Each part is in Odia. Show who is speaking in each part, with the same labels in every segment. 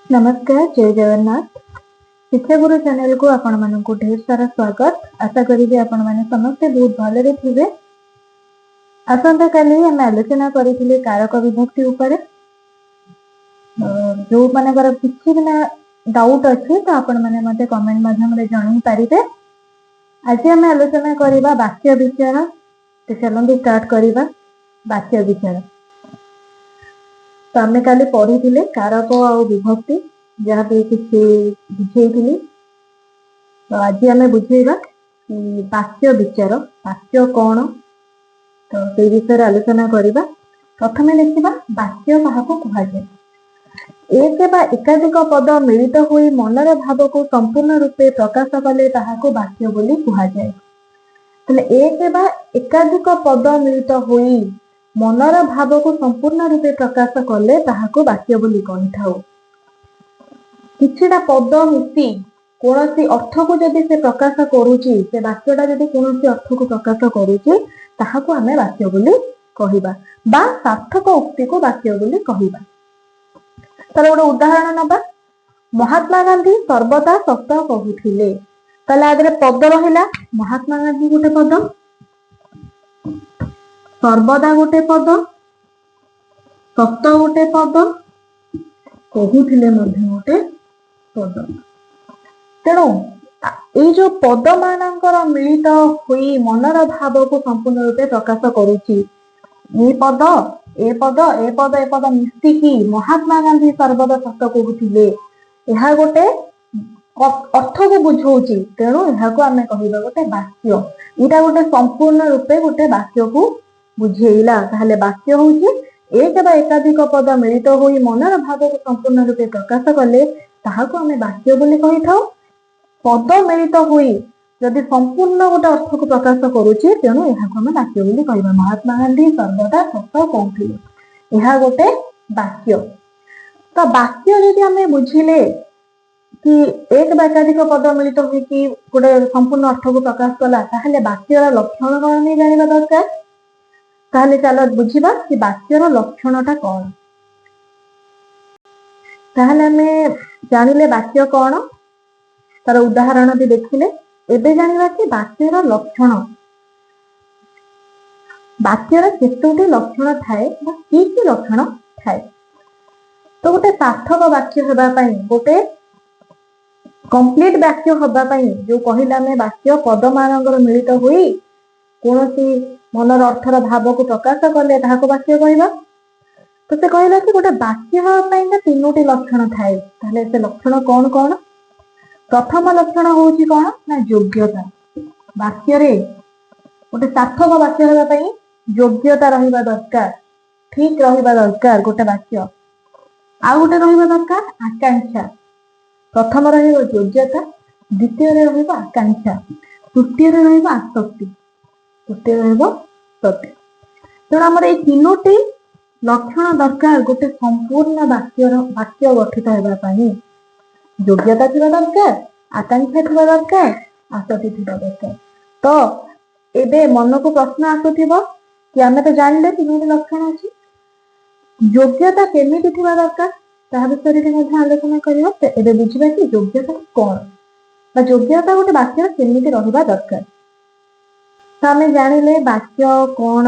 Speaker 1: ନମସ୍କାର, ଜୟ ଜଗନ୍ନାଥ। ଶିକ୍ଷାଗୁରୁ ଚ୍ୟାନେଲକୁ ଆପଣମାନଙ୍କୁ ଢେର ସାରା ସ୍ୱାଗତ। ଆଶା କରିବି ଆପଣମାନେ ସମସ୍ତେ ବହୁତ ଭଲରେ ଥିବେ। ଆସନ୍ତାକାଲି ଆମେ ଆଲୋଚନା କରିଥିଲେ କାରକ ବିଭକ୍ତି ଉପରେ। ଯୋଉମାନଙ୍କର କିଛି ବି ନା ଡାଉଟ୍ ଅଛି, ତ ଆପଣମାନେ ମତେ କମେଣ୍ଟ ମାଧ୍ୟମରେ ଜଣେଇ ପାରିବେ। ଆଜି ଆମେ ଆଲୋଚନା କରିବା ବାକ୍ୟ ବିଚାର। ତ ଚାଲନ୍ତୁ ଷ୍ଟାର୍ଟ କରିବା ବାକ୍ୟ ବିଚାର। ତ ଆମେ କାଲି ପଢିଥିଲେ କାରକ ଆଉ ବିଭକ୍ତି, ଯାହା ବି କିଛି ବୁଝେଇଥିଲି। ତ ଆଜି ଆମେ ବୁଝେଇବା କି ବାକ୍ୟ ବିଚାର, ବାକ୍ୟ କଣ, ତ ସେଇ ବିଷୟରେ ଆଲୋଚନା କରିବା। ପ୍ରଥମେ ଦେଖିବା ବାକ୍ୟ କାହାକୁ କୁହାଯାଏ। ଏକ ବା ଏକାଧିକ ପଦ ମିଳିତ ହୋଇ ମନର ଭାବକୁ ସମ୍ପୂର୍ଣ୍ଣ ରୂପେ ପ୍ରକାଶ କଲେ ତାହାକୁ ବାକ୍ୟ ବୋଲି କୁହାଯାଏ। ତାହେଲେ ଏକ ବା ଏକାଧିକ ପଦ ମିଳିତ ହୋଇ ମନର ଭାବକୁ ସମ୍ପୂର୍ଣ୍ଣ ରୂପେ ପ୍ରକାଶ କଲେ ତାହାକୁ ବାକ୍ୟ ବୋଲି କହିଥାଉ। କିଛିଟା ପଦ ମିଶି କୌଣସି ଅର୍ଥକୁ ଯଦି ସେ ପ୍ରକାଶ କରୁଛି, ସେ ବାକ୍ୟଟା ଯଦି କୌଣସି ଅର୍ଥକୁ ପ୍ରକାଶ କରୁଛି, ତାହାକୁ ଆମେ ବାକ୍ୟ ବୋଲି କହିବା ବା ସାର୍ଥକ ଉକ୍ତିକୁ ବାକ୍ୟ ବୋଲି କହିବା। ତାର ଗୋଟେ ଉଦାହରଣ ନବା। ମହାତ୍ମା ଗାନ୍ଧୀ ସର୍ବଦା ସତ କହୁଥିଲେ। ତାହେଲେ ଆଗରେ ପଦ ରହିଲା। ମହାତ୍ମା ଗାନ୍ଧୀ ଗୋଟେ ପଦ, ସର୍ବଦା ଗୋଟେ ପଦ, ସତ ଗୋଟେ ପଦ, କହୁଥିଲେ ମଧ୍ୟ ଗୋଟେ ପଦ। ତେଣୁ ଏଇ ଯୋଉ ପଦ ମାନଙ୍କର ମିଳିତ ହୋଇ ମନର ଭାବକୁ ସମ୍ପୂର୍ଣ୍ଣ ରୂପେ ପ୍ରକାଶ କରୁଛି, ଏ ପଦ, ଏ ପଦ, ଏ ପଦ, ଏ ପଦ ମିଶିକି ମହାତ୍ମା ଗାନ୍ଧୀ ସର୍ବଦା ସତ କହୁଥିଲେ, ଏହା ଗୋଟେ ଅର୍ଥକୁ ବୁଝଉଛି। ତେଣୁ ଏହାକୁ ଆମେ କହିବା ଗୋଟେ ବାକ୍ୟ। ଏଇଟା ଗୋଟେ ସମ୍ପୂର୍ଣ୍ଣ ରୂପେ ଗୋଟେ ବାକ୍ୟକୁ ବୁଝେଇଲା। ତାହେଲେ ବାକ୍ୟ ହଉଛି ଏକ ବା ଏକାଧିକ ପଦ ମିଳିତ ହୋଇ ମନର ଭାବକୁ ସମ୍ପୂର୍ଣ୍ଣ ରୂପେ ପ୍ରକାଶ କଲେ ତାହାକୁ ଆମେ ବାକ୍ୟ ବୋଲି କହିଥାଉ। ପଦ ମିଳିତ ହୋଇ ଯଦି ସମ୍ପୂର୍ଣ୍ଣ ଗୋଟେ ଅର୍ଥକୁ ପ୍ରକାଶ କରୁଛି, ତେଣୁ ଏହାକୁ ଆମେ ବାକ୍ୟ ବୋଲି କହିବା। ମହାତ୍ମା ଗାନ୍ଧୀ ସର୍ବଦା ସତ କହୁଥିଲେ, ଏହା ଗୋଟେ ବାକ୍ୟ। ତ ବାକ୍ୟ ଯଦି ଆମେ ବୁଝିଲେ କି ଏକ ବା ଏକାଧିକ ପଦ ମିଳିତ ହୋଇକି ଗୋଟେ ସମ୍ପୂର୍ଣ୍ଣ ଅର୍ଥକୁ ପ୍ରକାଶ କଲା, ତାହେଲେ ବାକ୍ୟର ଲକ୍ଷଣ କଣ ନେଇ ଜାଣିବା ଦରକାର। ତାହେଲେ ଚାଲ ବୁଝିବା କି ବାକ୍ୟର ଲକ୍ଷଣଟା କଣ। ତାହେଲେ ଆମେ ଜାଣିଲେ ବାକ୍ୟ କଣ, ତାର ଉଦାହରଣ ବି ଦେଖିଲେ। ଏବେ ଜାଣିବା କି ବାକ୍ୟର ଲକ୍ଷଣ, ବାକ୍ୟର କେତୋଟି ଲକ୍ଷଣ ଥାଏ ବା କି କି ଲକ୍ଷଣ ଥାଏ। ତ ଗୋଟେ ସାର୍ଥକ ବାକ୍ୟ ହେବା ପାଇଁ, ଗୋଟେ କମ୍ପ୍ଲିଟ ବାକ୍ୟ ହବା ପାଇଁ, ଯୋଉ କହିଲେ ଆମେ ବାକ୍ୟ ପଦ ମାନଙ୍କର ମିଳିତ ହୋଇ କୌଣସି ମନର ଅର୍ଥର ଭାବକୁ ପ୍ରକାଶ କଲେ ତାହାକୁ ବାକ୍ୟ କହିବା। ତ ସେ କହିଲା କି ଗୋଟେ ବାକ୍ୟ ହେବା ପାଇଁ ନା ତିନୋଟି ଲକ୍ଷଣ ଥାଏ। ତାହେଲେ ସେ ଲକ୍ଷଣ କଣ କଣ? ପ୍ରଥମ ଲକ୍ଷଣ ହଉଛି କଣ ନା ଯୋଗ୍ୟତା। ବାକ୍ୟରେ ଗୋଟେ ସାର୍ଥକ ବାକ୍ୟ ହେବା ପାଇଁ ଯୋଗ୍ୟତା ରହିବା ଦରକାର, ଠିକ ରହିବା ଦରକାର ଗୋଟେ ବାକ୍ୟ। ଆଉ ଗୋଟେ ରହିବା ଦରକାର ଆକାଂକ୍ଷା। ପ୍ରଥମ ରହିବ ଯୋଗ୍ୟତା, ଦ୍ୱିତୀୟରେ ରହିବ ଆକାଂକ୍ଷା, ତୃତୀୟରେ ରହିବ ଆସକ୍ତି, ତୃତୀୟ ରହିବ ସତ୍ୟ। ତେଣୁ ଆମର ଏଇ ତିନୋଟି ଲକ୍ଷଣ ଦରକାର ଗୋଟେ ସମ୍ପୂର୍ଣ୍ଣ ବାକ୍ୟର ବାକ୍ୟ ଗଠିତ ହେବା ପାଇଁ। ଯୋଗ୍ୟତା ଥିବା ଦରକାର, ଆକାଂକ୍ଷା ଥିବା ଦରକାର, ଆସକ୍ତି ଥିବା ଦରକାର। ତ ଏବେ ମନକୁ ପ୍ରଶ୍ନ ଆସୁଥିବ କି ଆମେ ତ ଜାଣିଲେ ତିନୋଟି ଲକ୍ଷଣ ଅଛି, ଯୋଗ୍ୟତା କେମିତି ଥିବା ଦରକାର ତାହା ବିଷୟରେ ବି ମଧ୍ୟ ଆଲୋଚନା କରିବା। ତ ଏବେ ବୁଝିବା କି ଯୋଗ୍ୟତା କଣ ବା ଯୋଗ୍ୟତା ଗୋଟେ ବାକ୍ୟର କେମିତି ରହିବା ଦରକାର। ତ ଆମେ ଜାଣିଲେ ବାକ୍ୟ କଣ,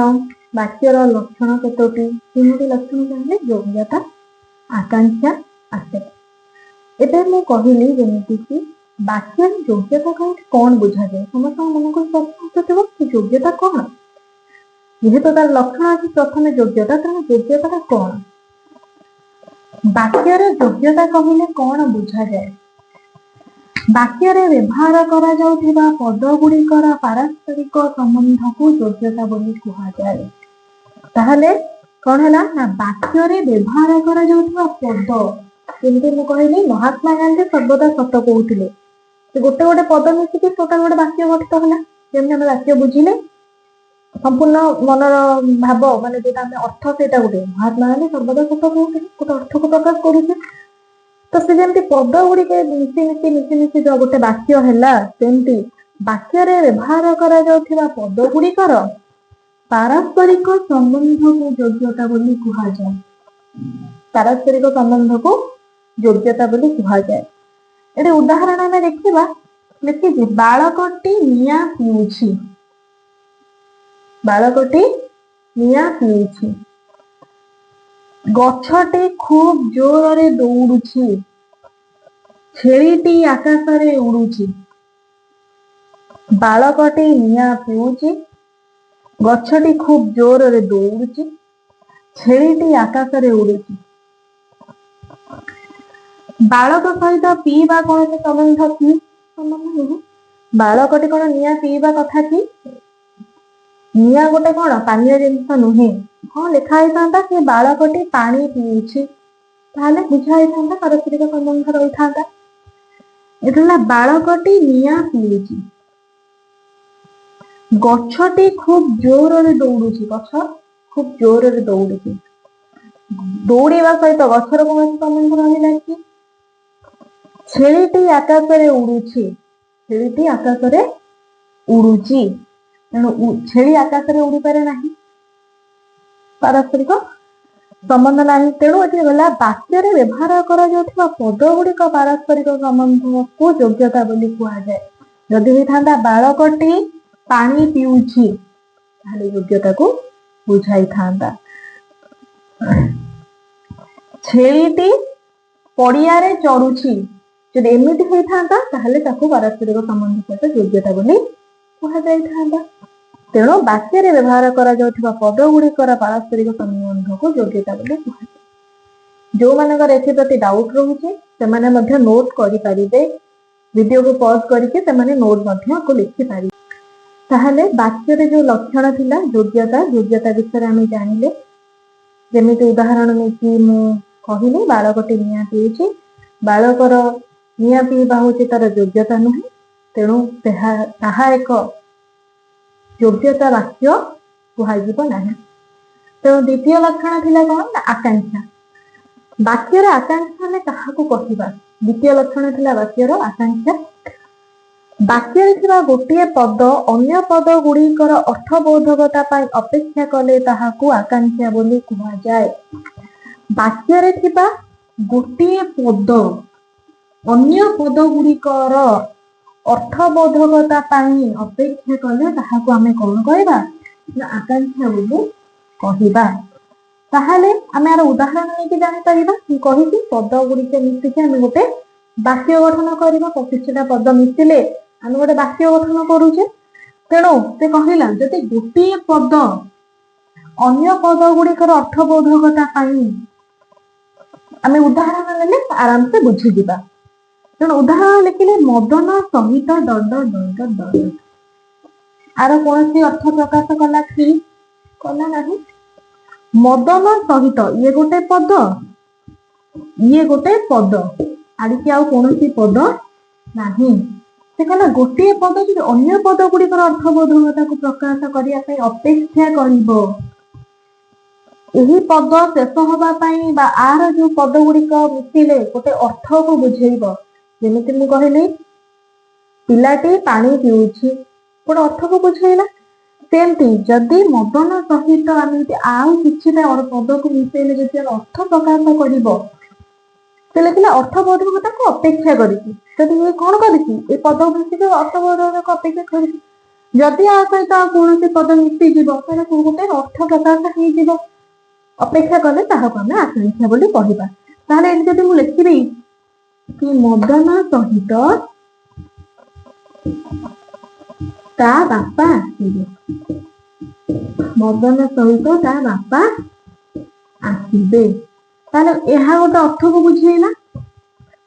Speaker 1: ବାକ୍ୟର ଲକ୍ଷଣ କେତୋଟି, ତିନୋଟି ଲକ୍ଷଣ ଜାଣିଲେ, ଯୋଗ୍ୟତା, ଆକାଂକ୍ଷା, ଆସକ୍ତି। ଏବେ ମୁଁ କହିଲି ଯେମିତି କି ବାକ୍ୟର ଯୋଗ୍ୟତା କହିଲେ କଣ ବୁଝାଯାଏ। ସମସ୍ତଙ୍କ ମନକୁ ପ୍ରଶ୍ନ ଆସୁଥିବ କି ଯୋଗ୍ୟତା କଣ? ଯେହେତୁ ତାର ଲକ୍ଷଣ ଅଛି ପ୍ରଥମେ ଯୋଗ୍ୟତା, ତେଣୁ ଯୋଗ୍ୟତାଟା କଣ? ବାକ୍ୟର ଯୋଗ୍ୟତା କହିଲେ କଣ ବୁଝାଯାଏ? ବାକ୍ୟରେ ବ୍ୟବହାର କରାଯାଉଥିବା ପଦ ଗୁଡ଼ିକର ପାରସ୍ପରିକ ସମ୍ବନ୍ଧକୁ ଯୋଗ୍ୟତା ବୋଲି କୁହାଯାଏ। ତାହେଲେ କଣ ହେଲା ନା ବାକ୍ୟରେ ବ୍ୟବହାର କରାଯାଉଥିବା ପଦ, ଯେମିତି ମୁଁ କହିଲି ମହାତ୍ମା ଗାନ୍ଧୀ ସର୍ବଦା ସତ କହୁଥିଲେ, ସେ ଗୋଟେ ଗୋଟେ ପଦ ମିଶିକି ଟୋଟାଲ ଗୋଟେ ବାକ୍ୟ ଗଠିତ ହେଲା। ଯେମିତି ଆମେ ବାକ୍ୟ ବୁଝିଲେ ସମ୍ପୂର୍ଣ୍ଣ ମନର ଭାବ, ମାନେ ଯୋଉଟା ଆମେ ଅର୍ଥ, ସେଇଟା ଗୋଟେ ମହାତ୍ମା ଗାନ୍ଧୀ ସର୍ବଦା ସତ କହୁଥିଲେ ଗୋଟେ ଅର୍ଥକୁ ପ୍ରକାଶ କରୁଛେ। ତ ସେ ଯେମିତି ପଦ ଗୁଡିକ ମିଶି ମିଶି ମିଶି ମିଶି ଯୋଉ ଗୋଟେ ବାକ୍ୟ ହେଲା, ସେମିତି ବାକ୍ୟରେ ବ୍ୟବହାର କରାଯାଉଥିବା ପଦ ଗୁଡିକର ପାରସ୍ପରିକ ସମ୍ବନ୍ଧକୁ ଯୋଗ୍ୟତା ବୋଲି କୁହାଯାଏ। ପାରସ୍ପରିକ ସମ୍ବନ୍ଧକୁ ଯୋଗ୍ୟତା ବୋଲି କୁହାଯାଏ। ଏଠି ଉଦାହରଣ ଆମେ ଦେଖିବା। ଲେଖିଛି, ବାଳକଟି ନିଆଁ ପିଉଛି। ବାଳକଟି ନିଆଁ ପିଉଛି। ଗଛଟି ଖୁବ ଜୋରରେ ଦୌଡୁଛି। ଛେଳିଟି ଆକାଶରେ ଉଡୁଛି। ବାଳକଟି ନିଆଁ ପିଉଛି, ଗଛଟି ଖୁବ ଜୋରରେ ଦୌଡୁଛି, ଛେଳିଟି ଆକାଶରେ ଉଡୁଛି। ବାଳକ ସହିତ ପିଇବା କୌଣସି ସମ୍ବନ୍ଧ କି? ସମ୍ବନ୍ଧ ନୁହେଁ। ବାଳକଟି କଣ ନିଆଁ ପିଇବା କଥା କି? ନିଆଁ ଗୋଟେ କଣ ପାନୀୟ ଜିନିଷ ନୁହେଁ। ହଁ, ଲେଖା ହେଇଥାନ୍ତା କି ବାଳକଟି ପାଣି ପିଉଛି, ତାହେଲେ ବୁଝା ହେଇଥାନ୍ତା, ପାରସ୍ପରିକ ସମ୍ବନ୍ଧ ରହିଥାନ୍ତା। ଏଠି ହେଲା ବାଳକଟି ନିଆଁ ପିଉଛି, ଗଛଟି ଖୁବ ଜୋରରେ ଦୌଡୁଛି। ଗଛ ଖୁବ ଜୋରରେ ଦୌଡୁଛି। ଦୌଡିବା ସହିତ ଗଛର କୌଣସି ସମ୍ବନ୍ଧ ରହିଲା କି? ଛେଳିଟି ଆକାଶରେ ଉଡୁଛି। ଛେଳିଟି ଆକାଶରେ ଉଡୁଛି, ତେଣୁ ଛେଳି ଆକାଶରେ ଉଡିପାରେ ନାହିଁ, ପାରସ୍ପରିକ ସମ୍ବନ୍ଧ ନାହିଁ। ତେଣୁ ଏଠି ଗଲା, ବାକ୍ୟରେ ବ୍ୟବହାର କରାଯାଉଥିବା ପଦ ଗୁଡିକ ପାରସ୍ପରିକ ସମ୍ବନ୍ଧକୁ ଯୋଗ୍ୟତା ବୋଲି କୁହାଯାଏ। ଯଦି ହେଇଥାନ୍ତା ବାଳକଟି ପାଣି ପିଉଛି, ତାହେଲେ ଯୋଗ୍ୟତାକୁ ବୁଝାଇଥାନ୍ତା। ଛେଳିଟି ପଡିଆରେ ଚରୁଛି, ଯଦି ଏମିତି ହେଇଥାନ୍ତା, ତାହେଲେ ତାକୁ ପାରସ୍ପରିକ ସମ୍ବନ୍ଧ ସହିତ ଯୋଗ୍ୟତା ବୋଲି କୁହାଯାଇଥାନ୍ତା। ତେଣୁ ବାକ୍ୟରେ ବ୍ୟବହାର କରାଯାଉଥିବା ପଦ ଗୁଡିକର ପାରସ୍ପରିକ ସମ୍ବନ୍ଧକୁ ଯୋଗ୍ୟତା ବୋଲି କୁହାଯାଏ। ଯୋଉମାନଙ୍କର ଏଥିପ୍ରତି ଡାଉଟ ରହୁଛି, ସେମାନେ ମଧ୍ୟ ନୋଟ କରିପାରିବେ। ଭିଡିଓକୁ ପଜ କରିକି ସେମାନେ ନୋଟ ମଧ୍ୟ ଆକୁ ଲେଖିପାରିବେ। ତାହେଲେ ବାକ୍ୟରେ ଯୋଉ ଲକ୍ଷଣ ଥିଲା ଯୋଗ୍ୟତା, ଯୋଗ୍ୟତା ବିଷୟରେ ଆମେ ଜାଣିଲେ। ଯେମିତି ଉଦାହରଣ ନେଇକି ମୁଁ କହିଲି, ବାଳକଟି ନିଆଁ ପିଉଛି। ବାଳକର ନିଆଁ ପିଇବା ହଉଛି ତାର ଯୋଗ୍ୟତା ନୁହେଁ, ତେଣୁ ତାହା ଏକ ଯୋଗ୍ୟତା ବାକ୍ୟ କୁହାଯିବ ନାହିଁ। ତେଣୁ ଦ୍ୱିତୀୟ ଲକ୍ଷଣ ଥିଲା କଣ ନା ଆକାଂକ୍ଷା। ବାକ୍ୟର ଆକାଂକ୍ଷା ଆମେ କାହାକୁ କହିବା? ଦ୍ୱିତୀୟ ଲକ୍ଷଣ ଥିଲା ବାକ୍ୟର ଆକାଂକ୍ଷା। ବାକ୍ୟରେ ଥିବା ଗୋଟିଏ ପଦ ଅନ୍ୟ ପଦ ଗୁଡିକର ଅର୍ଥବୋଧକତା ପାଇଁ ଅପେକ୍ଷା କଲେ ତାହାକୁ ଆକାଂକ୍ଷା ବୋଲି କୁହାଯାଏ। ବାକ୍ୟରେ ଥିବା ଗୋଟିଏ ପଦ ଅନ୍ୟ ପଦ ଗୁଡିକର ଅର୍ଥବୋଧକତା ପାଇଁ ଅପେକ୍ଷା କଲେ ତାହାକୁ ଆମେ କଣ କହିବା ନା ଆକାଂକ୍ଷା ବୋଲି କହିବା। ତାହେଲେ ଆମେ ଆର ଉଦାହରଣ ନେଇକି ଜାଣିପାରିବା। ମୁଁ କହିଛି, ପଦ ଗୁଡିକ ମିଶିକି ଆମେ ଗୋଟେ ବାକ୍ୟ ଗଠନ କରିବା। କିଛିଟା ପଦ ମିଶିଲେ ଆମେ ଗୋଟେ ବାକ୍ୟ ଗଠନ କରୁଛେ। ତେଣୁ ସେ କହିଲା, ଯଦି ଗୋଟିଏ ପଦ ଅନ୍ୟ ପଦ ଗୁଡିକର ଅର୍ଥବୋଧକତା ପାଇଁ, ଆମେ ଉଦାହରଣ ନେଲେ ଆରାମସେ ବୁଝିଯିବା। ତେଣୁ ଉଦାହରଣ ଲେଖିଲେ, ମଦନ ସହିତ ଡଟ ଡଟ ଡଟ ଡଟ। ଆର କୌଣସି ଅର୍ଥ ପ୍ରକାଶ କଲା କି? କଲା ନାହିଁ। ମଦନ ସହିତ, ଇଏ ଗୋଟେ ପଦ, ଇଏ ଗୋଟେ ପଦ, ଆଡ଼ିକି ଆଉ କୌଣସି ପଦ ନାହିଁ। ସେ କହିଲା, ଗୋଟିଏ ପଦ ଯଦି ଅନ୍ୟ ପଦ ଗୁଡିକର ଅର୍ଥବୋଧକତାକୁ ପ୍ରକାଶ କରିବା ପାଇଁ ଅପେକ୍ଷା କରିବ, ଏହି ପଦ ଶେଷ ହବା ପାଇଁ ବା ଆର ଯୋଉ ପଦ ଗୁଡିକ ମିଶିଲେ ଗୋଟେ ଅର୍ଥକୁ ବୁଝେଇବ। ଯେମିତି ମୁଁ କହିଲି, ପିଲାଟି ପାଣି ପିଉଛି, ଗୋଟେ ଅର୍ଥକୁ ବୁଝେଇଲା। ସେମିତି ଯଦି ମଦନ ସହିତ ଆମେ ଯଦି ଆଉ କିଛିଟା ପଦକୁ ମିଶେଇଲେ ଯଦି ଆର ଅର୍ଥ ପ୍ରକାଶ କରିବ। ସେ ଲେଖିଲା ଅର୍ଥବୋଧକତାକୁ ଅପେକ୍ଷା କରିକି। ଯଦି ଇଏ କଣ କରିଛି? ଏ ପଦ ମିଶିକି ଅର୍ଥବୋଧକତାକୁ ଅପେକ୍ଷା କରିଛି। ଯଦି ଆ ସହିତ ଆଉ କୌଣସି ପଦ ମିଶିଯିବ, ତାହେଲେ ଗୋଟେ ଅର୍ଥ ପ୍ରକାଶ ହେଇଯିବ। ଅପେକ୍ଷା କଲେ ତାହାକୁ ଆମେ ଆକାଂକ୍ଷା ବୋଲି କହିବା। ତାହେଲେ ଏଠି ଯଦି ମୁଁ ଲେଖିବି କି ମଦନ ସହିତ ତା ବାପା ଆସିବେ, ମଦନ ସହିତ ତା ବାପା ଆସିବେ, ତାହେଲେ ଏହା ଗୋଟେ ଅର୍ଥକୁ ବୁଝେଇଲା।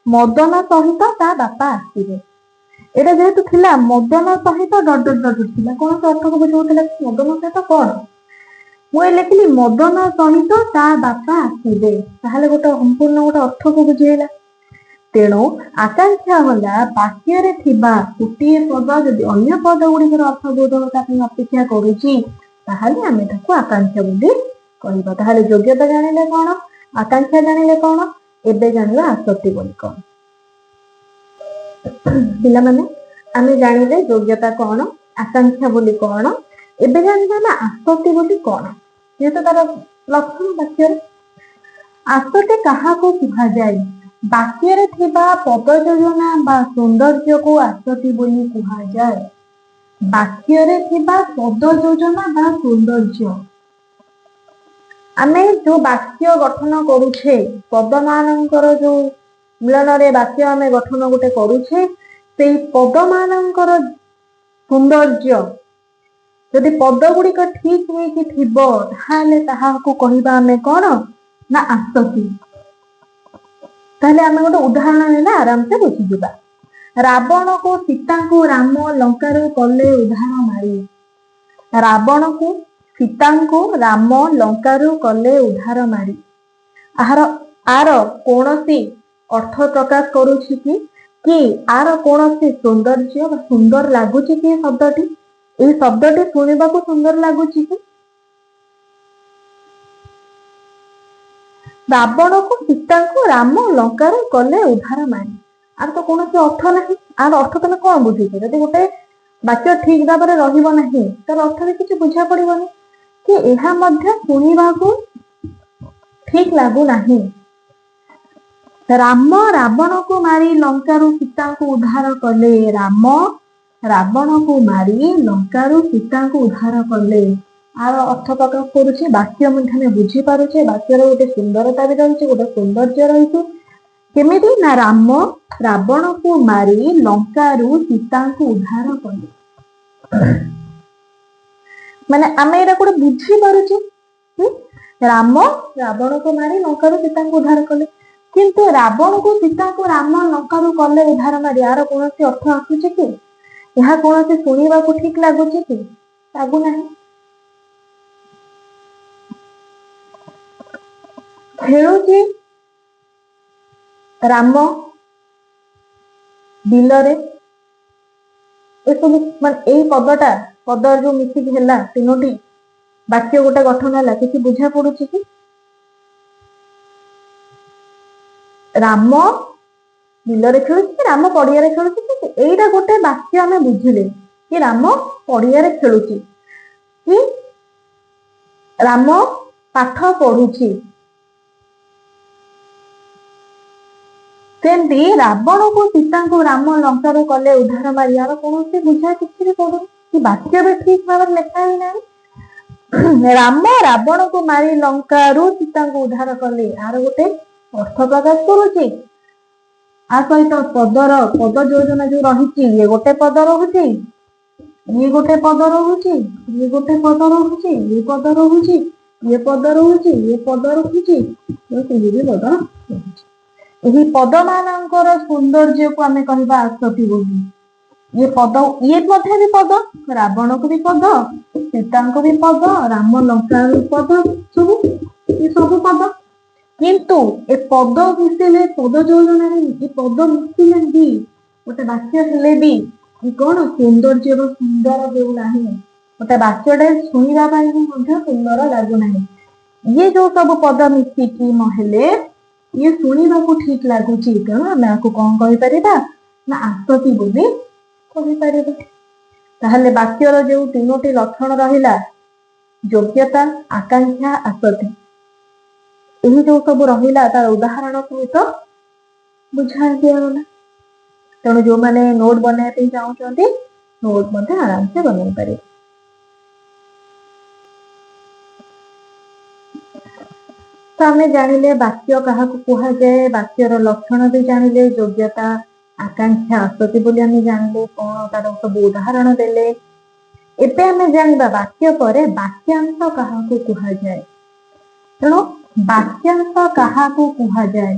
Speaker 1: ମଦନ ସହିତ ତା ବାପା ଆସିବେ, ଏଇଟା ଯେହେତୁ ଥିଲା ମଦନ ସହିତ ଡଟ ଡଟ ଡଟ ଥିଲା, କୌଣସି ଅର୍ଥକୁ ବୁଝାଉଥିଲା କି? ମଦନ ସହିତ କଣ? ମୁଁ ଏ ଲେଖିଲି ମଦନ ସହିତ ତା ବାପା ଆସିବେ, ତାହେଲେ ଗୋଟେ ସମ୍ପୂର୍ଣ୍ଣ ଗୋଟେ ଅର୍ଥକୁ ବୁଝେଇଲା। ତେଣୁ ଆକାଂକ୍ଷା ହେଲା ବାକ୍ୟରେ ଥିବା ଗୋଟିଏ ପଦ ଯଦି ଅନ୍ୟ ପଦ ଗୁଡିକର ଅର୍ଥବୋଧକତା ପାଇଁ ଅପେକ୍ଷା କରୁଛି, ତାହେଲେ ଆମେ ତାକୁ ଆକାଂକ୍ଷା ବୋଲି କହିବା। ତାହେଲେ ଯୋଗ୍ୟତା ଜାଣିଲେ କଣ, ଆକାଂକ୍ଷା ଜାଣିଲେ କଣ, ଏବେ ଜାଣିବା ଆସକ୍ତି ବୋଲି କଣ। ପିଲାମାନେ, ଆମେ ଜାଣିଲେ ଯୋଗ୍ୟତା କଣ, ଆକାଂକ୍ଷା ବୋଲି କଣ। ଏବେ ଜାଣିବା ଆମେ ଆସକ୍ତି ବୋଲି କଣ, ଯେହେତୁ ତାର ଲକ୍ଷଣ ବାକ୍ୟରେ। ଆସକ୍ତି କାହାକୁ କୁହାଯାଏ? ବାକ୍ୟରେ ଥିବା ପଦ ଯୋଜନା ବା ସୌନ୍ଦର୍ଯ୍ୟକୁ ଆସତି ବୋଲି କୁହାଯାଏ। ବାକ୍ୟରେ ଥିବା ପଦ ଯୋଜନା ବା ସୌନ୍ଦର୍ଯ୍ୟ, ଆମେ ଯୋଉ ବାକ୍ୟ ଗଠନ କରୁଛେ, ପଦମାନଙ୍କର ଯୋଉ ମିଳନରେ ବାକ୍ୟ ଆମେ ଗଠନ ଗୋଟେ କରୁଛେ, ସେଇ ପଦମାନଙ୍କର ସୌନ୍ଦର୍ଯ୍ୟ, ଯଦି ପଦ ଗୁଡିକ ଠିକ ହେଇକି ଥିବ, ତାହେଲେ ତାହାକୁ କହିବା ଆମେ କଣ ନା ଆସତି। ତାହେଲେ ଆମେ ଗୋଟେ ଉଦାହରଣ ନେଲେ ଆରାମସେ ବୁଝିଯିବା। ରାବଣକୁ ସୀତାଙ୍କୁ ରାମ ଲଙ୍କାରୁ କଲେ ଉଦ୍ଧାର ମାରି। ରାବଣକୁ ସୀତାଙ୍କୁ ରାମ ଲଙ୍କାରୁ କଲେ ଉଦ୍ଧାର ମାରି। ଆହାର ଆର କୌଣସି ଅର୍ଥ ପ୍ରକାଶ କରୁଛି କି? କି ଆର କୌଣସି ସୌନ୍ଦର୍ଯ୍ୟ ବା ସୁନ୍ଦର ଲାଗୁଛି କି? ଶବ୍ଦଟି, ଏଇ ଶବ୍ଦଟି ଶୁଣିବାକୁ ସୁନ୍ଦର ଲାଗୁଛି କି? ରାବଣକୁ ସୀତାଙ୍କୁ ରାମ ଲଙ୍କାରୁ କଲେ ଉଦ୍ଧାର ମାରି, ଆର ତ କୌଣସି ଅର୍ଥ ନାହିଁ। ଆର ଅର୍ଥ ତମେ କଣ ବୁଝୁଛ? ଯଦି ଗୋଟେ ବାକ୍ୟ ଠିକ ଭାବରେ ରହିବ ନାହିଁ, ତାର ଅର୍ଥ ବି କିଛି ବୁଝା ପଡିବନି, କି ଏହା ମଧ୍ୟ ଶୁଣିବାକୁ ଠିକ ଲାଗୁନାହିଁ। ରାମ ରାବଣକୁ ମାରି ଲଙ୍କାରୁ ସୀତାଙ୍କୁ ଉଦ୍ଧାର କଲେ। ରାମ ରାବଣକୁ ମାରି ଲଙ୍କାରୁ ସୀତାଙ୍କୁ ଉଦ୍ଧାର କଲେ, ଆର ଅର୍ଥ ପ୍ରକାଶ କରୁଛି। ବାକ୍ୟ ମଧ୍ୟ ଆମେ ବୁଝିପାରୁଛେ, ବାକ୍ୟର ଗୋଟେ ସୁନ୍ଦରତା ବି ରହିଛି, ଗୋଟେ ସୌନ୍ଦର୍ଯ୍ୟ ରହିଛି। କେମିତି ନା ରାମ ରାବଣକୁ ମାରି ଲଙ୍କାରୁ ସୀତାଙ୍କୁ ଉଦ୍ଧାର କଲେ, ମାନେ ଆମେ ଏଇଟା ଗୋଟେ ବୁଝିପାରୁଛେ କି ରାମ ରାବଣକୁ ମାରି ଲଙ୍କାରୁ ସୀତାଙ୍କୁ ଉଦ୍ଧାର କଲେ। କିନ୍ତୁ ରାବଣକୁ ସୀତାଙ୍କୁ ରାମ ଲଙ୍କାରୁ କଲେ ଉଦ୍ଧାର ମାରି, ଆର କୌଣସି ଅର୍ଥ ଆସୁଛି କି? ଏହା କୌଣସି ଶୁଣିବାକୁ ଠିକ ଲାଗୁଛି କି? ଲାଗୁନାହିଁ। ଖେଳୁଛି ରାମ ବିଲରେ, ଏସବୁ ମାନେ ଏଇ ପଦଟା, ପଦ ଯୋଉ ମିଶିକି ହେଲା ତିନୋଟି ବାକ୍ୟ ଗୋଟେ ଗଠନ ହେଲା, କିଛି ବୁଝା ପଡୁଛି କି? ରାମ ବିଲରେ ଖେଳୁଛି କି ରାମ ପଡିଆରେ ଖେଳୁଛି କି? ଏଇଟା ଗୋଟେ ବାକ୍ୟ ଆମେ ବୁଝିଲେ କି ରାମ ପଡିଆରେ ଖେଳୁଛି କି ରାମ ପାଠ ପଢୁଛି। ସେମିତି ରାବଣକୁ ସୀତାଙ୍କୁ ରାମ ଲଙ୍କାରୁ କଲେ ଉଦ୍ଧାର ମାରି, ଆର କୌଣସି ବୁଝା କିଛି ବି ପଡୁନି କି ବାକ୍ୟ ବି ଠିକ ଭାବରେ ଲେଖା ହେଇନାହିଁ। ରାମ ରାବଣକୁ ମାରି ଲଙ୍କାରୁ ସୀତାଙ୍କୁ ଉଦ୍ଧାର କଲେ, ଆର ଗୋଟେ ଅର୍ଥ ପ୍ରକାଶ କରୁଛି। ଆ ସହିତ ପଦର ପଦ ଯୋଜନା ଯୋଉ ରହିଛି, ଇଏ ଗୋଟେ ପଦ ରହୁଛି, ଇଏ ଗୋଟେ ପଦ ରହୁଛି, ଇଏ ଗୋଟେ ପଦ ରହୁଛି, ଇଏ ପଦ ରହୁଛି, ଇଏ ପଦ ରହୁଛି, ଇଏ ପଦ ରହୁଛି, ଇଏ ବି ପଦ ରହୁଛି। ଏହି ପଦ ମାନଙ୍କର ସୌନ୍ଦର୍ଯ୍ୟକୁ ଆମେ କହିବା ଆସତି ବୋଲି। ଇଏ ପଦ, ଇଏ ମଧ୍ୟ ବି ପଦ, ରାବଣକୁ ବି ପଦ, ସୀତାଙ୍କୁ ବି ପଦ, ରାମ ଲଙ୍କାରୁ ପଦ, ସବୁ ଏ ସବୁ ପଦ। କିନ୍ତୁ ଏ ପଦ ମିଶିଲେ, ପଦ ଯୋଜନାରେ ଏ ପଦ ମିଶିଲେ ବି ଗୋଟେ ବାକ୍ୟ ହେଲେ ବି କଣ ସୌନ୍ଦର୍ଯ୍ୟ ବା ସୁନ୍ଦର ହେଉନାହିଁ। ଗୋଟେ ବାକ୍ୟଟା ଶୁଣିବା ପାଇଁ ବି ମଧ୍ୟ ସୁନ୍ଦର ଲାଗୁନାହିଁ। ଇଏ ଯୋଉ ସବୁ ପଦ ମିଶିକି ହେଲେ ଇଏ ଶୁଣିବାକୁ ଠିକ ଲାଗୁଛି, ତେଣୁ ଆମେ ଆକୁ କଣ କହିପାରିବା ନା ଆସତି ବୋଲି କହିପାରିବା। ତାହେଲେ ବାକ୍ୟର ଯୋଉ ତିନୋଟି ଲକ୍ଷଣ ରହିଲା, ଯୋଗ୍ୟତା, ଆକାଂକ୍ଷା, ଆସତି, ଏହି ଯୋଉ ସବୁ ରହିଲା ତାର ଉଦାହରଣ ସହିତ ବୁଝା ଦିଆଗଲା। ତେଣୁ ଯୋଉମାନେ ନୋଟ ବନେଇବା ପାଇଁ ଚାହୁଁଛନ୍ତି, ନୋଟ ମଧ୍ୟ ଆରାମସେ ବନେଇ ପାରିବେ। ତ ଆମେ ଜାଣିଲେ ବାକ୍ୟ କାହାକୁ କୁହାଯାଏ, ବାକ୍ୟର ଲକ୍ଷଣ ବି ଜାଣିଲେ, ଯୋଗ୍ୟତା, ଆକାଂକ୍ଷା, ଆସତି ବୋଲି ଆମେ ଜାଣିଲେ, କଣ ତାର ସବୁ ଉଦାହରଣ ଦେଲେ। ଏବେ ଆମେ ଜାଣିବା ବାକ୍ୟ ପରେ ବାକ୍ୟାଂଶ କାହାକୁ କୁହାଯାଏ। ତେଣୁ ବାକ୍ୟାଂଶ କାହାକୁ କୁହାଯାଏ?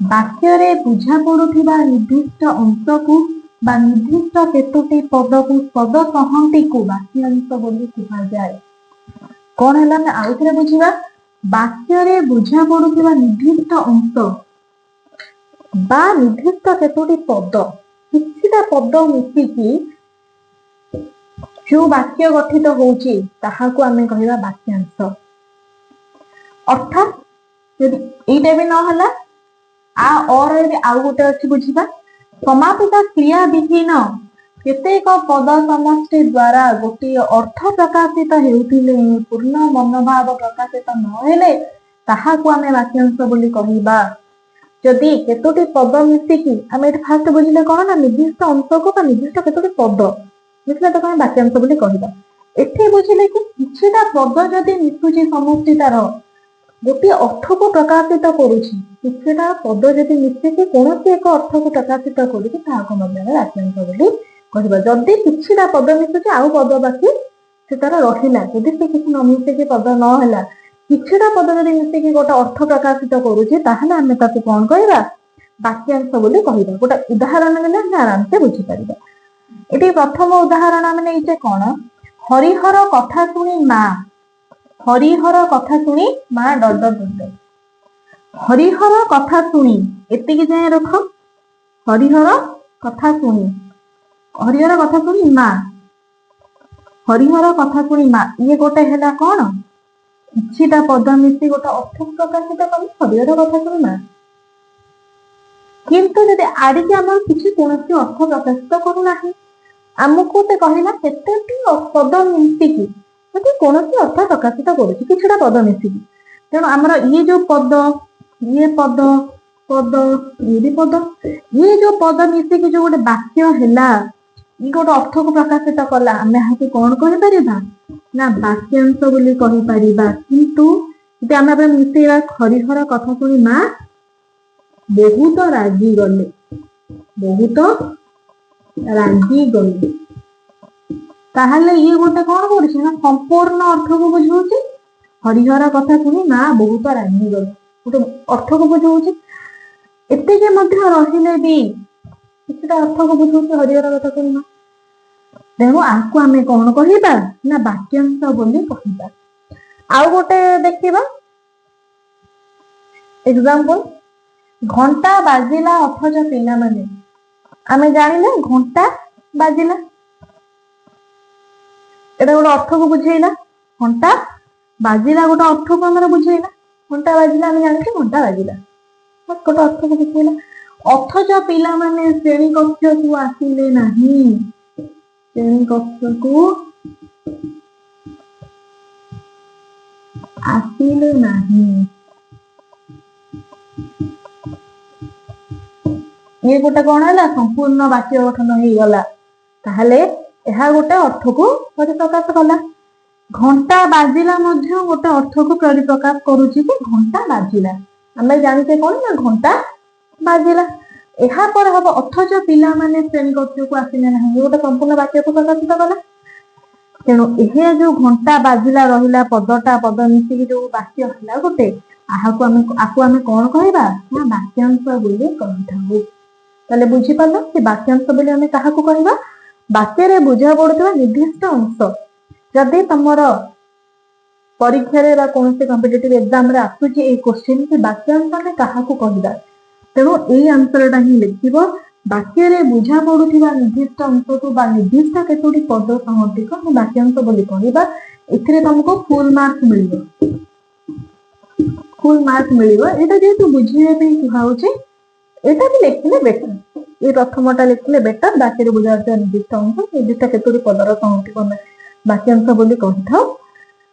Speaker 1: ବାକ୍ୟରେ ବୁଝା ପଡୁଥିବା ନିର୍ଦ୍ଦିଷ୍ଟ ଅଂଶକୁ ବା ନିର୍ଦ୍ଦିଷ୍ଟ କେତୋଟି ପଦକୁ, ପଦ ସହନ୍ତିକୁ ବାକ୍ୟାଂଶ ବୋଲି କୁହାଯାଏ। କଣ ହେଲା ଆମେ ଆଉଥରେ ବୁଝିବା। ବାକ୍ୟରେ ବୁଝା ପଡୁଥିବା ନିର୍ଦ୍ଦିଷ୍ଟ ଅଂଶ ବା ନିର୍ଦ୍ଦିଷ୍ଟ କେତୋଟି ପଦ, କିଛିଟା ପଦ ମିଶିକି ଯୋଉ ବାକ୍ୟ ଗଠିତ ହଉଛି, ତାହାକୁ ଆମେ କହିବା ବାକ୍ୟାଂଶ। ଅର୍ଥାତ୍ ଯଦି ଏଇଟା ବି ନହେଲା, ଆ ଅର ବି ଆଉ ଗୋଟେ ଅଛି ବୁଝିବା। ସମାପିତ କ୍ରିୟା ବିହୀନ କେତେକ ପଦ ସମଷ୍ଟି ଦ୍ଵାରା ଗୋଟିଏ ଅର୍ଥ ପ୍ରକାଶିତ ହେଉଥିଲେ ପୂର୍ଣ୍ଣ ମନୋଭାବ ପ୍ରକାଶିତ ନହେଲେ ତାହାକୁ ଆମେ ବାକ୍ୟାଂଶ ବୋଲି କହିବା। ଯଦି କେତୋଟି ପଦ ମିଶିକି, ଆମେ ଏଠି ଫାଷ୍ଟ ବୁଝିଲେ କଣ ନା ନିର୍ଦ୍ଦିଷ୍ଟ ଅଂଶକୁ ବା ନିର୍ଦ୍ଦିଷ୍ଟ କେତୋଟି ପଦ ମିଶିଲେ ତାକୁ ଆମେ ବାକ୍ୟାଂଶ ବୋଲି କହିବା। ଏଠି ବୁଝିଲେ କି କିଛିଟା ପଦ ଯଦି ମିଶୁଛି, ସମଷ୍ଟି ତାର ଗୋଟିଏ ଅର୍ଥକୁ ପ୍ରକାଶିତ କରୁଛି, କିଛିଟା ପଦ ଯଦି ମିଶିକି କୌଣସି ଏକ ଅର୍ଥକୁ ପ୍ରକାଶିତ କରୁଛି, ତାହାକୁ ମଧ୍ୟ ଆମେ ବାକ୍ୟାଂଶ ବୋଲି କହିବା। ଯଦି କିଛିଟା ପଦ ମିଶୁଛି ଆଉ ପଦ ବାକି ସେ ତାର ରହିଲା, ଯଦି ସେ କିଛି ନ ମିଶିକି ପଦ ନ ହେଲା, କିଛିଟା ପଦ ଯଦି ମିଶିକି ଗୋଟେ ଅର୍ଥ ପ୍ରକାଶିତ କରୁଛି, ତାହେଲେ ଆମେ ତାକୁ କଣ କହିବା? ବାକ୍ୟାଂଶ ବୋଲି କହିବା। ଗୋଟେ ଉଦାହରଣ ଦେଲେ ଆମେ ଆରାମସେ ବୁଝିପାରିବା। ଏଠି ପ୍ରଥମ ଉଦାହରଣ ଆମେ ନେଇଛେ କଣ? ହରିହର କଥା ଶୁଣି ମା, ହରିହର କଥା ଶୁଣି ମା ଡଟ ଡଟ ଡଟ। ହରିହର କଥା ଶୁଣି, ଏତିକି ଯାଏଁ ରଖ। ହରିହର କଥା ଶୁଣି, ହରିହର କଥା ଶୁଣି ମା, ହରିହର କଥା ଶୁଣି ମା, ଇଏ ଗୋଟେ ହେଲା କଣ? କିଛିଟା ପଦ ମିଶି ଗୋଟେ ଅର୍ଥ ପ୍ରକାଶିତ କଲେ, ହରିହର କଥା ଶୁଣି ମା। କିନ୍ତୁ ଯଦି ଆଡ଼ିକି ଆମର କିଛି କୌଣସି ଅର୍ଥ ପ୍ରକାଶିତ କରୁନାହିଁ, ଆମକୁ ସେ କହିଲା କେତୋଟି ପଦ ମିଶିକି ଯଦି କୌଣସି ଅର୍ଥ ପ୍ରକାଶିତ କରୁଛି, କିଛିଟା ପଦ ମିଶିକି। ତେଣୁ ଆମର ଇଏ ଯୋଉ ପଦ, ଇଏ ପଦ, ପଦ, ଇଏ ବି ପଦ, ଇଏ ଯୋଉ ପଦ ମିଶିକି ଯୋଉ ଗୋଟେ ବାକ୍ୟ ହେଲା, ଇଏ ଗୋଟେ ଅର୍ଥକୁ ପ୍ରକାଶିତ କଲା, ଆମେ ଏହାକୁ କଣ କହିପାରିବା ନା ବାକ୍ୟାଂଶ ବୋଲି କହିପାରିବା। କିନ୍ତୁ ଯଦି ଆମେ ଏବେ ମିଶେଇବା, ହରିହର କଥା ଶୁଣି ମା ବହୁତ ରାଗିଗଲେ, ବହୁତ ରାଗିଗଲେ, ତାହେଲେ ଇଏ ଗୋଟେ କଣ କରୁଛି ନା ସମ୍ପୂର୍ଣ୍ଣ ଅର୍ଥକୁ ବୁଝଉଛି। ହରିହର କଥା ଶୁଣି ମା ବହୁତ ରାଗିଗଲେ ଗୋଟେ ଅର୍ଥକୁ ବୁଝଉଛି। ଏତିକି ମଧ୍ୟ ରହିଲେ ବି କିଛିଟା ଅର୍ଥକୁ ବୁଝଉଛି, ହରିହର କଥା ଶୁଣି ମା। ତେଣୁ ଆକୁ ଆମେ କଣ କହିବା ନା ବାକ୍ୟାଂଶ ବୋଲି କହିବା। ଆଉ ଗୋଟେ ଦେଖିବା ଏକ୍ସାମ୍ପଲ। ଘଣ୍ଟା ବାଜିଲା ଅଥଚ ପିଲାମାନେ, ଆମେ ଜାଣିଲେ ଘଣ୍ଟା ବାଜିଲା, ଏଟା ଗୋଟେ ଅର୍ଥକୁ ବୁଝେଇଲା। ଘଣ୍ଟା ବାଜିଲା ଗୋଟେ ଅର୍ଥକୁ ଆମର ବୁଝେଇଲା। ଘଣ୍ଟା ବାଜିଲା, ଆମେ ଜାଣିଛେ ଘଣ୍ଟା ବାଜିଲା, ଗୋଟେ ଅର୍ଥକୁ ବୁଝେଇଲା। ଅଥଚ ପିଲାମାନେ ଶ୍ରେଣୀ କକ୍ଷକୁ ଆସିଲେ ନାହିଁ, ଶ୍ରେଣୀ କକ୍ଷକୁ ଆସିଲେ ନାହିଁ, ଇଏ ଗୋଟେ କଣ ହେଲା? ସମ୍ପୂର୍ଣ୍ଣ ବାକ୍ୟ ଗଠନ ହେଇଗଲା। ତାହେଲେ ଏହା ଗୋଟେ ଅର୍ଥକୁ ପରିପ୍ରକାଶ କଲା। ଘଣ୍ଟା ବାଜିଲା ମଧ୍ୟ ଗୋଟେ ଅର୍ଥକୁ ପରିପ୍ରକାଶ କରୁଛି କି ଘଣ୍ଟା ବାଜିଲା, ଆମେ ଜାଣିଛେ କଣ ନା ଘଣ୍ଟା ବାଜିଲା। ଏହା ପରେ ହବ ଅଥଚ ପିଲାମାନେ ଶ୍ରେଣୀ କକ୍ଷକୁ ଆସିଲେ ନାହିଁ, ଇଏ ଗୋଟେ ସମ୍ପୂର୍ଣ୍ଣ ବାକ୍ୟକୁ ପ୍ରକାଶିତ କଲା। ତେଣୁ ଏହା ଯୋଉ ଘଣ୍ଟା ବାଜିଲା ରହିଲା ପଦଟା, ପଦ ମିଶିକି ଯୋଉ ବାକ୍ୟ ହେଲା ଗୋଟେ, ଆକୁ ଆମେ କଣ କହିବା ନା ବାକ୍ୟାଂଶ ବୋଲି କହିଥାଉ। ତାହେଲେ ବୁଝିପାରିଲ କି ବାକ୍ୟାଂଶ ବୋଲି ଆମେ କାହାକୁ କହିବା? ବାକ୍ୟରେ ବୁଝା ପଡୁଥିବା ନିର୍ଦ୍ଦିଷ୍ଟ ଅଂଶ। ଯଦି ତମର ପରୀକ୍ଷାରେ ବା କୌଣସି କମ୍ପିଟେଟିଭ ଏକ୍ସାମ ରେ ଆସୁଛି ଏଇ କୋଶ୍ଚିନ୍ କି ବାକ୍ୟାଂଶ ଆମେ କାହାକୁ କହିବା, ତେଣୁ ଏଇ ଆନ୍ସରଟା ହିଁ ଲେଖିବ। ବାକ୍ୟରେ ବୁଝା ପଡୁଥିବା ନିର୍ଦ୍ଦିଷ୍ଟ ଅଂଶକୁ ବା ନିର୍ଦ୍ଦିଷ୍ଟ କେତୋଟି ପଦ ସଂହତିକୁ ଆମେ ବାକ୍ୟାଂଶ ବୋଲି କହିବା। ଏଥିରେ ତମକୁ ଫୁଲ ମାର୍କ ମିଳିବ, ଫୁଲ ମାର୍କ ମିଳିବ। ଏଇଟା ଯେହେତୁ ବୁଝେଇବା ପାଇଁ କୁହାହଉଛି, ଏଇଟା ବି ଲେଖିଲେ ବେଟର, ଏଇ ପ୍ରଥମଟା ଲେଖିଲେ ବେଟର। ବାକ୍ୟରେ ବୁଝା ପଡୁଥିବା ନିର୍ଦ୍ଦିଷ୍ଟ ଅଂଶ, ନିର୍ଦ୍ଦିଷ୍ଟ କେତୋଟି ପଦର ସଂହତିକୁ ଆମେ ବାକ୍ୟାଂଶ ବୋଲି କହିଥାଉ।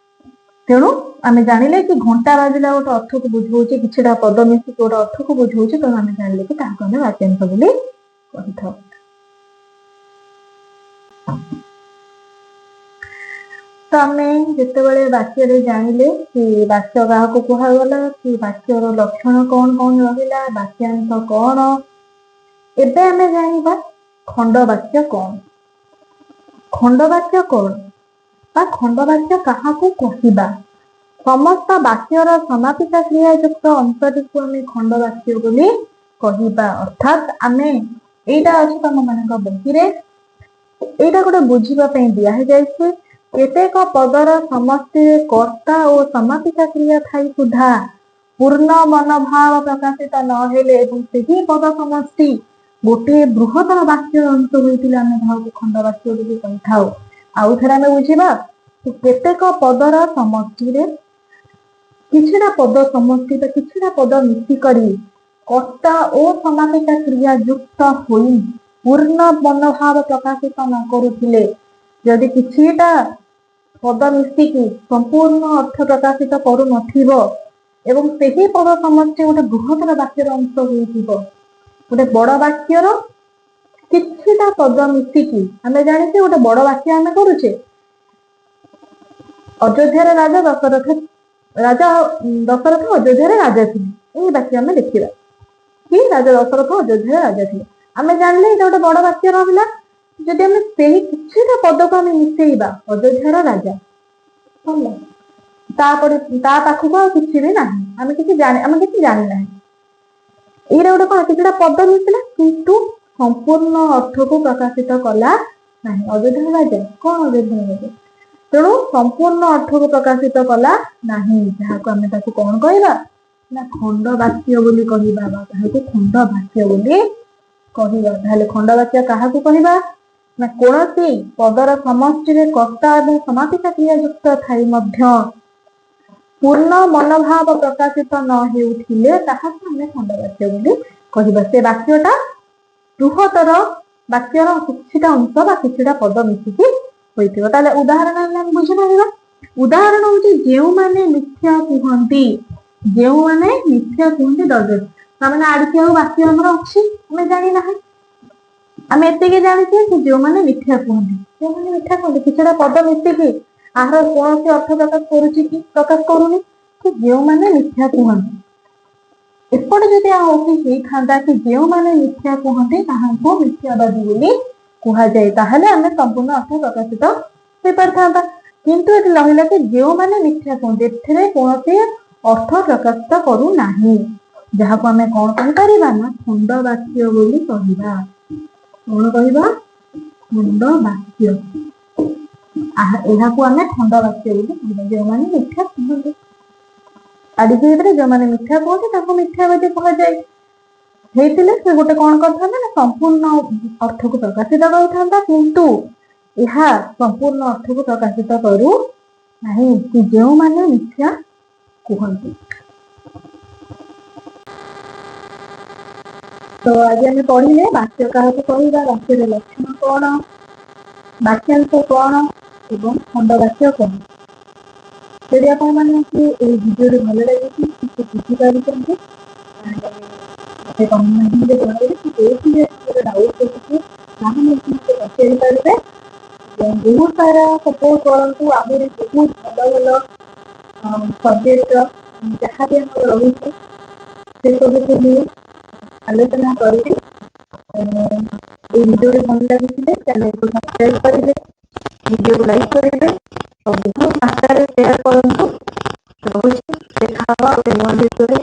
Speaker 1: ତେଣୁ ଆମେ ଜାଣିଲେ କି ଘଣ୍ଟା ବାଜିଲା ଗୋଟେ ଅର୍ଥକୁ ବୁଝଉଛି, କିଛିଟା ପଦ ମିଶିକି ଗୋଟେ ଅର୍ଥକୁ ବୁଝଉଛି, ତେଣୁ ଆମେ ଜାଣିଲେ କି ତାହାକୁ ଆମେ ବାକ୍ୟାଂଶ ବୋଲି କହିଥାଉ। ତ ଆମେ ଯେତେବେଳେ ବାକ୍ୟରେ ଜାଣିଲେ କି ବାକ୍ୟ କାହାକୁ କୁହାଗଲା, କି ବାକ୍ୟର ଲକ୍ଷଣ କଣ କଣ ରହିଲା, ବାକ୍ୟାଂଶ କଣ, ଏବେ ଆମେ ଜାଣିବା ଖଣ୍ଡ ବାକ୍ୟ କଣ। ଖଣ୍ଡ ବାକ୍ୟ କଣ ବା ଖଣ୍ଡ ବାକ୍ୟ କାହାକୁ କହିବା? ସମସ୍ତ ବାକ୍ୟର ସମାପିକା କ୍ରିୟା ଯୁକ୍ତ ଅଂଶଟିକୁ ଆମେ ଖଣ୍ଡ ବାକ୍ୟ ବୋଲି କହିବା। ଅର୍ଥାତ୍ ଆମେ ଏଇଟା ଅଛି ତମ ମାନଙ୍କ ବହିରେ, ଏଇଟା ଗୋଟେ ବୁଝିବା ପାଇଁ ଦିଆ ହେଇଯାଇଛି। କେତେକ ପଦର ସମଷ୍ଟିରେ କର୍ତ୍ତା ଓ ସମାପିକା କ୍ରିୟା ଥାଇ ସୁଦ୍ଧା ପୂର୍ଣ୍ଣ ମନୋଭାବ ପ୍ରକାଶିତ ନହେଲେ ଏବଂ ସେହି ପଦ ସମଷ୍ଟି ଗୋଟିଏ ବୃହତ୍ତର ବାକ୍ୟର ଅଂଶ ହୋଇଥିଲେ ଆମେ ତାହାକୁ ଖଣ୍ଡ ବାକ୍ୟ ବୋଲି କହିଥାଉ। ଆଉ ଥରେ ଆମେ ବୁଝିବା କି କେତେକ ପଦର ସମଷ୍ଟିରେ କିଛିଟା ପଦ ସମଷ୍ଟି ବା କିଛିଟା ପଦ ମିଶିକରି କର୍ତ୍ତା ଓ ସମାପିକା କ୍ରିୟା ଯୁକ୍ତ ହୋଇ ପୂର୍ଣ୍ଣ ମନୋଭାବ ପ୍ରକାଶିତ ନ କରୁଥିଲେ, ଯଦି କିଛିଟା ପଦ ମିଶିକି ସମ୍ପୂର୍ଣ୍ଣ ଅର୍ଥ ପ୍ରକାଶିତ କରୁନଥିବ ଏବଂ ସେହି ପଦ ସମଷ୍ଟି ଗୋଟେ ବୃହତ୍ତର ବାକ୍ୟର ଅଂଶ ହୋଇଥିବ। ଗୋଟେ ବଡ ବାକ୍ୟର କିଛିଟା ପଦ ମିଶିକି, ଆମେ ଜାଣିଛେ ଗୋଟେ ବଡ ବାକ୍ୟ ଆମେ କରୁଛେ, ଅଯୋଧ୍ୟାର ରାଜା ଦଶରଥ, ରାଜା ଦଶରଥ ଅଯୋଧ୍ୟାରେ ରାଜା ଥିଲେ। ଏଇ ବାକ୍ୟ ଆମେ ଲେଖିବା କି ରାଜା ଦଶରଥ ଅଯୋଧ୍ୟାରେ ରାଜା ଥିଲେ। ଆମେ ଜାଣିଲେ ଏଇଟା ଗୋଟେ ବଡ ବାକ୍ୟ ରହିଲା। ଯଦି ଆମେ ସେହି କିଛିଟା ପଦକୁ ଆମେ ମିଶେଇବା, ଅଯୋଧ୍ୟାର ରାଜା ହେଲା, ତାପରେ ତା ପାଖକୁ ଆଉ କିଛି ବି ନାହିଁ, ଆମେ କିଛି ଜାଣିନାହିଁ। ଏଇଟା ଗୋଟେ କଣ? କିଛିଟା ପଦ ମିଶିଲା କିନ୍ତୁ ସମ୍ପୂର୍ଣ୍ଣ ଅର୍ଥକୁ ପ୍ରକାଶିତ କଲା ନାହିଁ। ଅଯୋଧ୍ୟାର ରାଜା କଣ? ଅଯୋଧ୍ୟାର ରାଜା। ତେଣୁ ସମ୍ପୂର୍ଣ୍ଣ ଅର୍ଥକୁ ପ୍ରକାଶିତ କଲା ନାହିଁ, ଯାହାକୁ ଆମେ ତାକୁ କଣ କହିବା ନା ଖଣ୍ଡ ବାକ୍ୟ ବୋଲି କହିବା, ବା ତାହାକୁ ଖଣ୍ଡ ବାକ୍ୟ ବୋଲି କହିବା। ତାହେଲେ ଖଣ୍ଡ ବାକ୍ୟ କାହାକୁ କହିବା ନା କୌଣସି ପଦର ସମଷ୍ଟିରେ କର୍ତ୍ତା ଏବଂ ସମାପିକା କ୍ରିୟା ଯୁକ୍ତ ଥାଇ ମଧ୍ୟ ପୂର୍ଣ୍ଣ ମନୋଭାବ ପ୍ରକାଶିତ ନ ହେଉଥିଲେ ତାହାକୁ ଆମେ ଖଣ୍ଡ ବାକ୍ୟ ବୋଲି କହିବା। ସେ ବାକ୍ୟଟା ବୃହତ୍ତର ବାକ୍ୟର କିଛିଟା ଅଂଶ ବା କିଛିଟା ପଦ ମିଶିକି ହୋଇଥିବ। ତାହେଲେ ଉଦାହରଣ ହେଲେ ଆମେ ବୁଝିପାରିବା। ଉଦାହରଣ ହଉଛି ଯେଉଁମାନେ ମିଥ୍ୟା କୁହନ୍ତି, ଯେଉଁମାନେ ମିଥ୍ୟା କୁହନ୍ତି ଡଜନ। ତାମାନେ ଆଡ଼ିକି ଆଉ ବାକ୍ୟ ଆମର ଅଛି ଆମେ ଜାଣିନାହିଁ। ଆମେ ଏତିକି ଜାଣିଛେ କି ଯେଉଁମାନେ ମିଥ୍ୟା କୁହନ୍ତି, ଯେଉଁମାନେ ମିଥ୍ୟା କୁହନ୍ତି, କିଛିଟା ପଦ ମିଶିକି ଆହାର କୌଣସି ଅର୍ଥ ପ୍ରକାଶ କରୁଛି କି? ପ୍ରକାଶ କରୁନି କି ଯେଉଁମାନେ ମିଥ୍ୟା କୁହନ୍ତି। ଏପଟେ ଯଦି ଆଉ ହେଇଥାନ୍ତା କି ଯେଉଁମାନେ ମିଥ୍ୟା କୁହନ୍ତି ତାହାଙ୍କୁ ମିଥ୍ୟାବାଦୀ ବୋଲି କୁହାଯାଏ, ତାହେଲେ ଆମେ ସମ୍ପୂର୍ଣ୍ଣ ଅର୍ଥ ପ୍ରକାଶିତ ହେଇପାରିଥାନ୍ତା। କିନ୍ତୁ ଏଠି ରହିଲା କି ଯେଉଁମାନେ ମିଥ୍ୟା କୁହନ୍ତି, ଏଥିରେ କୌଣସି ଅର୍ଥ ପ୍ରକାଶିତ କରୁନାହିଁ, ଯାହାକୁ ଆମେ କଣ କହିପାରିବା ନା ଖଣ୍ଡ ବାକ୍ୟ ବୋଲି କହିବା। କଣ କହିବା? ଖଣ୍ଡ ବାକ୍ୟ। ଏହାକୁ ଆମେ ଖଣ୍ଡ ବାକ୍ୟ ବୋଲି କହିବା। ଯେଉଁମାନେ ମିଥ୍ୟା କୁହନ୍ତି, ଆଡ଼ିକି ହେଇଥିଲେ ଯେଉଁମାନେ ମିଥ୍ୟା କୁହନ୍ତି ତାଙ୍କୁ ମିଥ୍ୟାବାଦୀ କୁହାଯାଏ ହେଇଥିଲେ ସେ ଗୋଟେ କଣ କରିଥାନ୍ତା ନା ସମ୍ପୂର୍ଣ୍ଣ ଅର୍ଥକୁ ପ୍ରକାଶିତ କରିଥାନ୍ତା। କିନ୍ତୁ ଏହା ସମ୍ପୂର୍ଣ୍ଣ ଅର୍ଥକୁ ପ୍ରକାଶିତ କରୁ ନାହିଁ କି ଯେଉଁମାନେ ମିଥ୍ୟା କୁହନ୍ତି। ତ ଆଜି ଆମେ ପଢିଲେ ବାକ୍ୟ କାହାକୁ କହିବା, ବାକ୍ୟର ଲକ୍ଷଣ କଣ, ବାକ୍ୟାଂଶ କଣ ଏବଂ ଖଣ୍ଡ ବାକ୍ୟ କଣ। ଯଦି ଆପଣମାନଙ୍କୁ ଏଇ ଭିଡିଓଟି ଭଲ ଲାଗିଛି, କିଛି ବୁଝିପାରୁଛନ୍ତି, ତାହେଲେ ମତେ କମେଣ୍ଟ ମାଧ୍ୟମରେ ଜଣାଇବେ କି ଯୋଉଠି ବି ଆପଣଙ୍କର ଡାଉଟ୍ ରହୁଛି ତାହା ମଧ୍ୟ ମତେ ପଚାରି ପାରିବେ। ଏବଂ ବହୁତ ସାରା ସପୋର୍ଟ କରନ୍ତୁ। ଆହୁରି ବହୁତ ଭଲ ଭଲ ସବଜେକ୍ଟର ଯାହା ବି ଆମର ରହିଛି ସେ ସବୁକୁ ମୁଁ ଆଲୋଚନା କରିବି। ଏଇ ଭିଡିଓଟି ଭଲ ଲାଗିଥିଲେ ଚ୍ୟାନେଲକୁ ସବସ୍କ୍ରାଇବ କରିବେ, ଭିଡିଓକୁ ଲାଇକ୍ କରିବେ ଆଉ ବହୁତ ମାତ୍ରାରେ ସେୟାର କରନ୍ତୁ। ରହୁଛି, ଦେଖା ହବା ଗୋଟେ ନୂଆ ଭିଡିଓରେ।